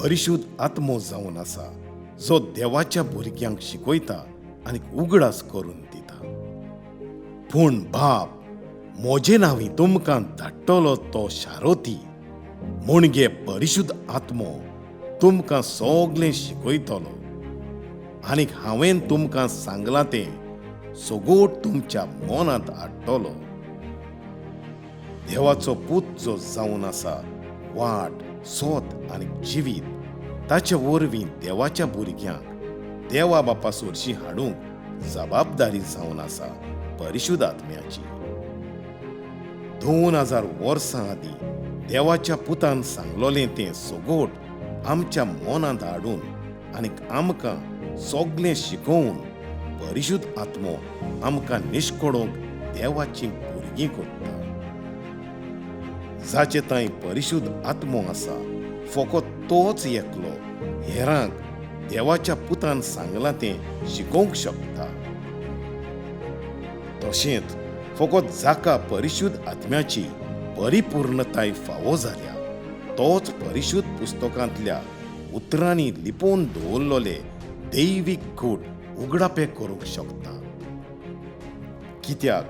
परिशुद्ध आत्मो जावन आसा जो देवाच्या भुरग्यांक शिकयता आनी उगडास करून दिता. पूण बाप म्हजे नांवी तुमकां धाडटलो तो शारोती म्हणजे परिशुद्ध आत्मो तुमकां सगळें शिकयतलो आनी हांवें तुमकां सांगलां तें सगोट तुमच्या मनांत हाडटलो. देवाचो पूत जो जावन आसा वाट, सोत आनी जिवीत, ताचे वरवीं देवाच्या भुरग्यांक देवा बापा सोरशी हाडूंक जबाबदारी जावन आसा परिशुद्ध आत्म्याची. 2000 वर्सां आदीं देवाच्या पुतान सांगलोलें तें सगोट आमच्या मनांत हाडून आनी आमकां सगळें शिकोवन परिशुद्ध आत्मो आमकां निश्कडोवंक देवाची भुरगीं करता. जाचे तांय परिशुद्ध आत्मो आसा फकत तोच एकलो हेरांक देवाच्या पुतान सांगलां तें शिकोवंक शकता. तशेंच फकत जाका परिशुद्ध आत्म्याची परिपूर्णताय फावो जाल्या तोच परिशुद्ध पुस्तकांतल्या उतरांनी लिपोवन दवरलोले दैवीक गूट उगडापे करूंक शकता. कित्याक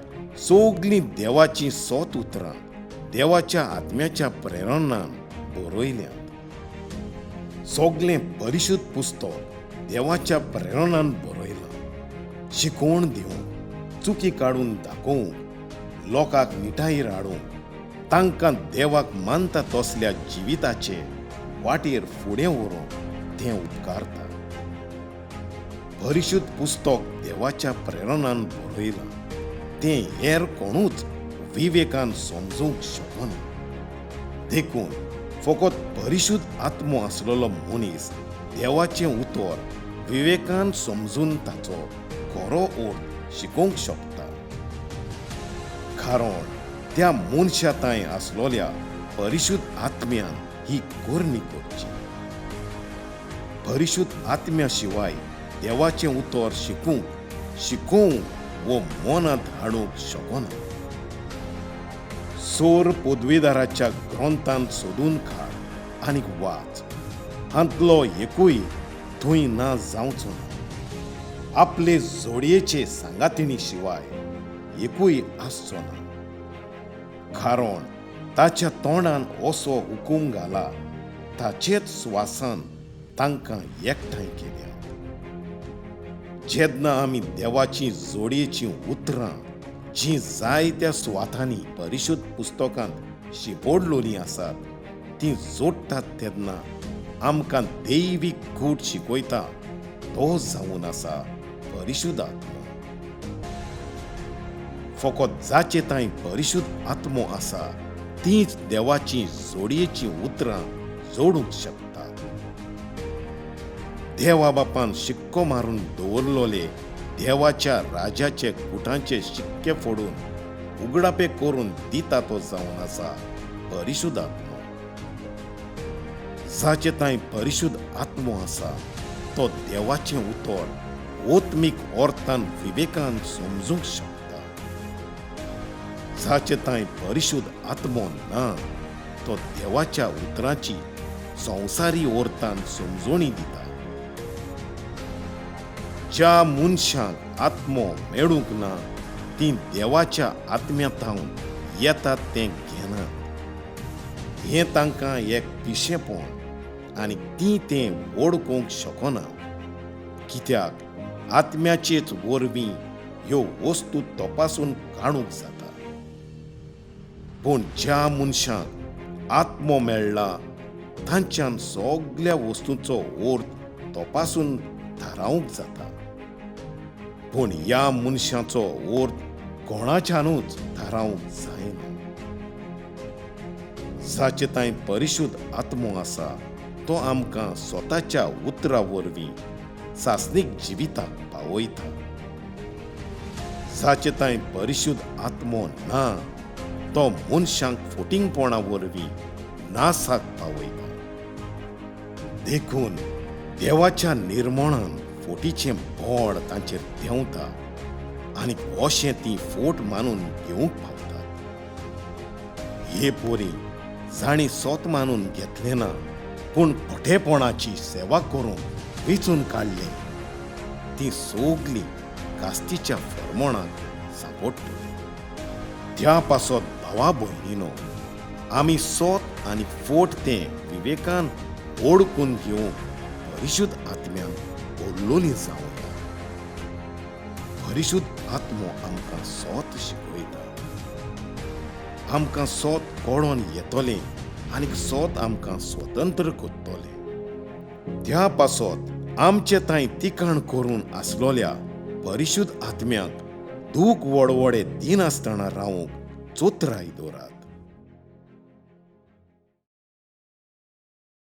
सगलीं देवाचीं सोत उतरां देवाच्या आत्म्याच्या प्रेरणान बरयल्यांत. सगलें परिशुद्ध पुस्तक देवाच्या प्रेरणान बरयलां, शिकवण दिवंक, चुकी काडून दाखोवंक, लोकांक निटायेर हाडूंक, तांकां देवाक मानता तसल्या जिविताचे वाटेर फुडें व्हरूंक तें उपकारता. परिशुद्ध पुस्तक देवाच्या प्रेरणान बरयलां तें हेर कोणूच विवेकान समजूंक शकना. देखून फकत परिशुद्ध आत्मो आसलेलो मनीस देवाचें उतर विवेकान समजून ताचो खरो अर्थ शिकोवंक शकता. कारण त्या मनशा तांय आसलोल्या परिशुद्ध आत्म्यान ही करणी करची. परिशुद्ध आत्म्या शिवाय देवाचें उतर शिकूंक, शिकोवंक वो मनांत हाडूंक शकना. सोर पदवीदाराच्या ग्रंथांत सोदून काड आनी वाच, हांतलो एकूय थंय ना जावचो ना. आपले जोडयेचे सांगातिणी शिवाय एकूय आसचो ना. कारण ताच्या तोंडान असो हुकूम घाला, ताचेच स्वासान तांकां एकठांय केल्या. जेन्ना आमी देवाची जोडयेचीं उतरां जीं जायत्या सुवातांनी परिशुद्ध पुस्तकांत शिंपडलोलीं आसात तीं जोडटात तेन्ना आमकां दैवीक गूट शिकयता तो जावन आसा परिशुद्ध आत्मो. फकत जाचे तांय परिशुद्ध आत्मो आसा तींच देवाची जोडयेचीं उतरां जोडूंक शकतात. देवा बापान शिक्को मारून दवरलोले देवाच्या राजाचे कुटांचे शिक्के फोडून उगडापे करून दिता तो जावन आसा परिशुद्ध आत्मो. जाचे तांय परिशुद्ध आत्मो आसा तो देवाचें उतर ओत्मीक अर्थान विवेकान समजूंक शकता. जाचे तांय परिशुद्ध आत्मो ना तो देवाच्या उतरांची संवसारी अर्थान समजोणी दिता. ज्या मनशांक आत्मो मेळूंक ना तीं देवाच्या आत्म्या थावन येतात तें घेनात. हें तांकां एक पिशेपण आनी तीं तें वळखूंक शकना. कित्याक आत्म्याचेच वरवीं ह्यो वस्तू तपासून काडूंक जाता. पूण ज्या मनशांक आत्मो मेळ्ळा तांच्यान सगल्या वस्तूंचो अर्थ तपासून थारावंक जाता. पूण ह्या मनशाचो अर्थ कोणाच्यानूच थारावंक जायना. जाचे तांय परिशुद्ध आत्मो आसा तो आमकां स्वताच्या उतरा वरवीं सासणीक जिविताक पावयता. जाचे तांय परिशुद्ध आत्मो ना तो मनशांक फोटिंगपणा वरवीं नासाक पावयता. देखून देवाच्या निर्मोणान फोटीचें बोड तांचेर देंवता आनी अशें ती फोट मानून घेवंक पावतात. हे पोरी जांणी सोत मानून घेतलें ना पूण खोटेपणाची सेवा करूंक वेंचून काडलें तीं सगलीं कास्तीच्या फर्मोणाक सांपडटलीं. त्या पासत भावा भयणीनो, आमी सोत आनी फोट तें विवेकान ओडकून घेवंक परिशुद्ध आत्म्यान ओडलोलीं जावया. परिशुद्ध आत्मो आमकां सोत शिकयता. आमकां सोत कळोन येतलें आनी सोत आमकां स्वतंत्र करतलें. त्या पासत आमचे तांय तिकाण करून आसलोल्या परिशुद्ध आत्म्याक दूख वडवडे दिनासतना रावूंक चोत्राय दवरात.